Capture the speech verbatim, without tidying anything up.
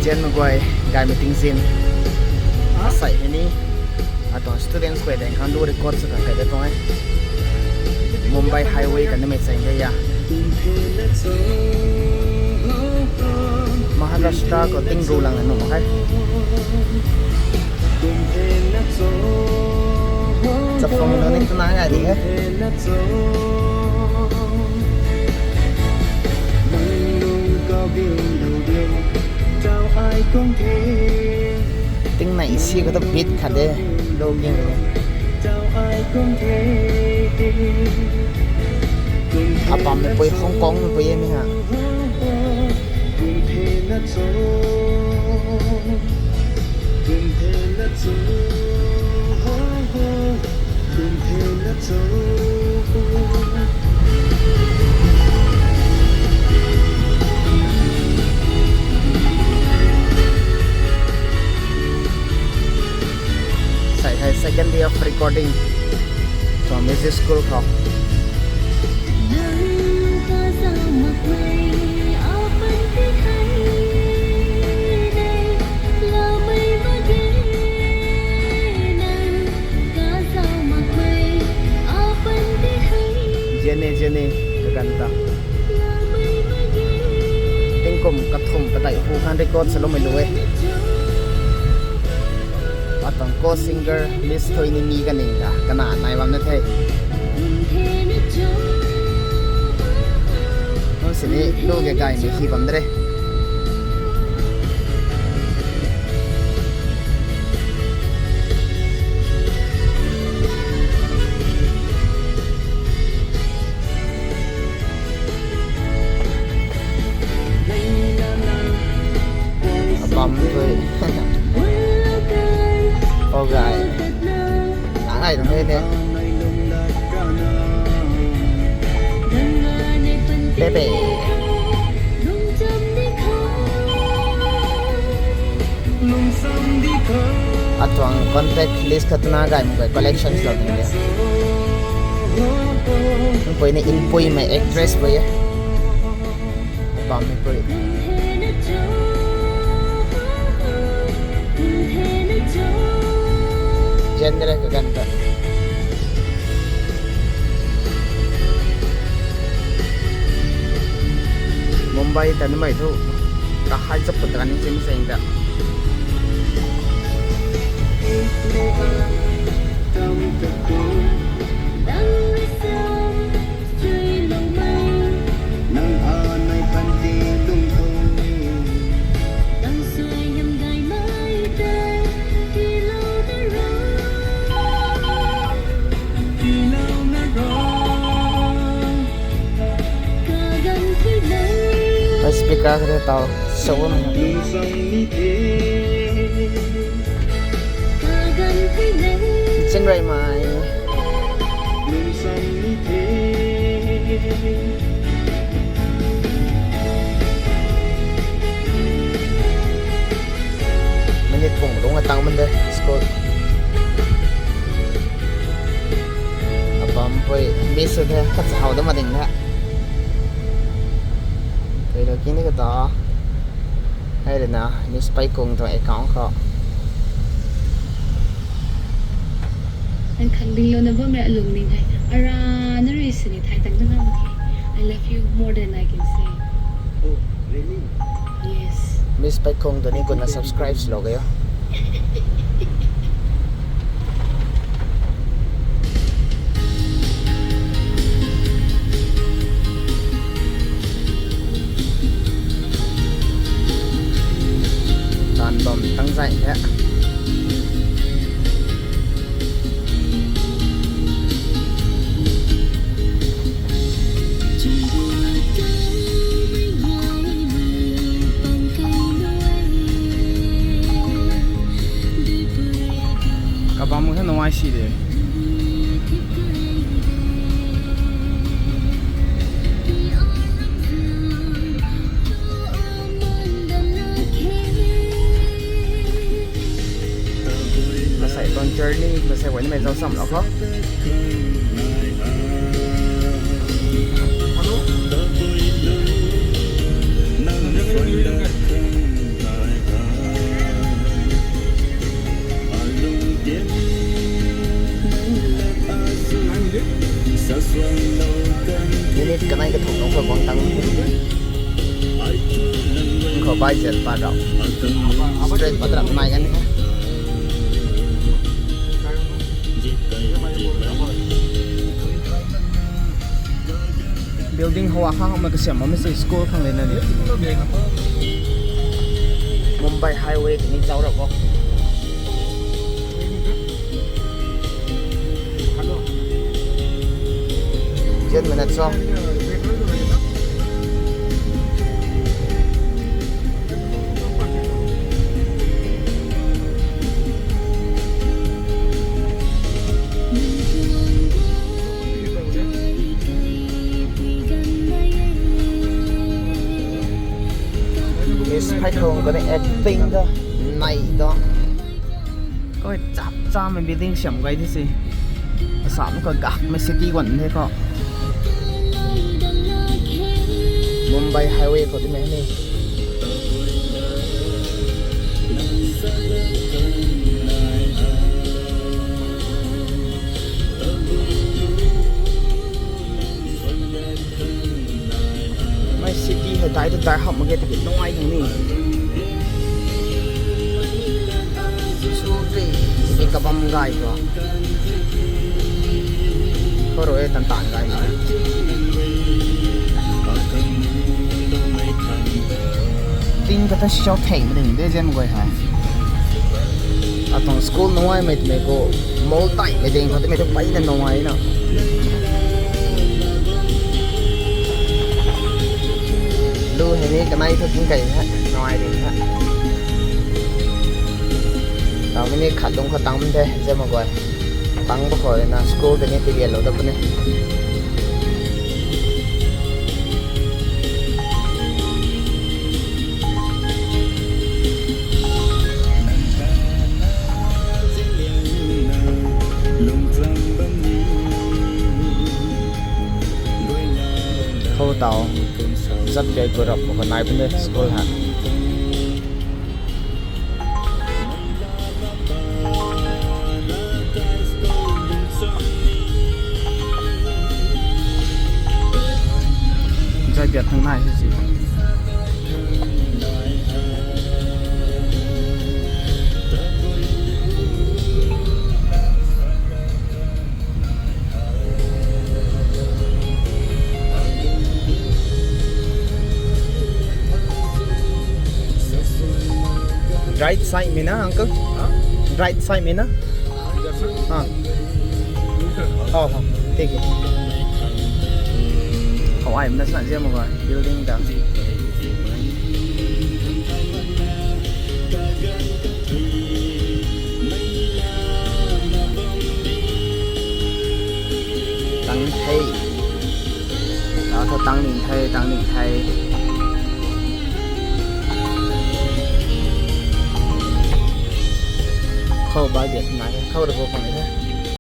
Chen maguay, gaymei tingzin. Asei hei ni atuang students guay daeng khang lu record sw kan kai de tuang e. Mumbai highway kan nimei cheng de ya. Maharashtra khou ting ru lang na nuh mak khe. Chapfung tu ni tuna ngai di he. Ting nai si khou tu beat khat de. Lo ging. Apam meipui Hong Kong meipui e mi ha. Sei hei second day of recording from music school khou. Jenny, Jenny, kaganv ta. Tingkum kathumh kadai hu khan record saloumei lu e. Atuang co-singer Miss Thoini ni kaning ta kana nai bam na the. Kum sini lu ge gaymei hi bam de re. Apam tui. Pau gay. Nang ai nang ne. Bebe. Atuang contact list khat na gay muk gay collections lou ding de. Mpui ni Inpuimei actress pui e. Apam meipui. Jen de re kaganv ta. Mumbai ta nimei thu kahai chap pat ta ni chen seng ta. Speaker khat tau so. Chin rei mai. Minute pung lung atang man de school. Apam pui miss the khat sa hau da ma ding da. Pui lo kini kata. Hei rui na Miss Paikung tuang account khou. Nang khang ding lou na bam re alung ning hei. Ara na rui sini thai tang na ngam the. I love you more than I can say. Oh, really? Yes. Miss Paikung tu ni guna subscribe lou kayo. Tan bam tang zai he. Kabam khe nuai si de. Masai tuang journey, masai wani mei zau sam lou kho. Kanei kathumh nunc khou guang tang. Nunc khou bai zat pat rau. Straight pat rau nai kan. Building hou a khang ma kasiam ma se school khang le na ni. Mumbai Highway tini zauc rau bo. Jan mana chong. Miss Phaithong kani acting ta nai ta. Koi chap cham building siam gai di si. Assam ka gak me city wan the ko. Mumbai Highway khou di me ni. Mei city hei dai tu dai hap mak ge, tapi nungai ding ni. Sutri, sutri kabam gai tu. Khou rui tan tan gai ni. Ting kata show theng ding de zem goi hai. Atuang school nungai mei twmei khou mall taimei ding khou twmei tu pai na nungai na. Lu hei ni kanei thu king kai ha, nungai ding ha. Tau mi ni khat lung khou tang de zem goi. Tang ba khou na school tei ni tilian lou dat puni. Khou tau zat kei gurap khou nai puni school ha. Zai biat thang nai si si. Right side mei na, uncle? Huh? Right side mei na? Huh? Oh, oh, thank you. How I must not jam over building the. Tang the. Tau thu tang ning the, tang ning the. Khou bai biak nai, khou rui khou khang the.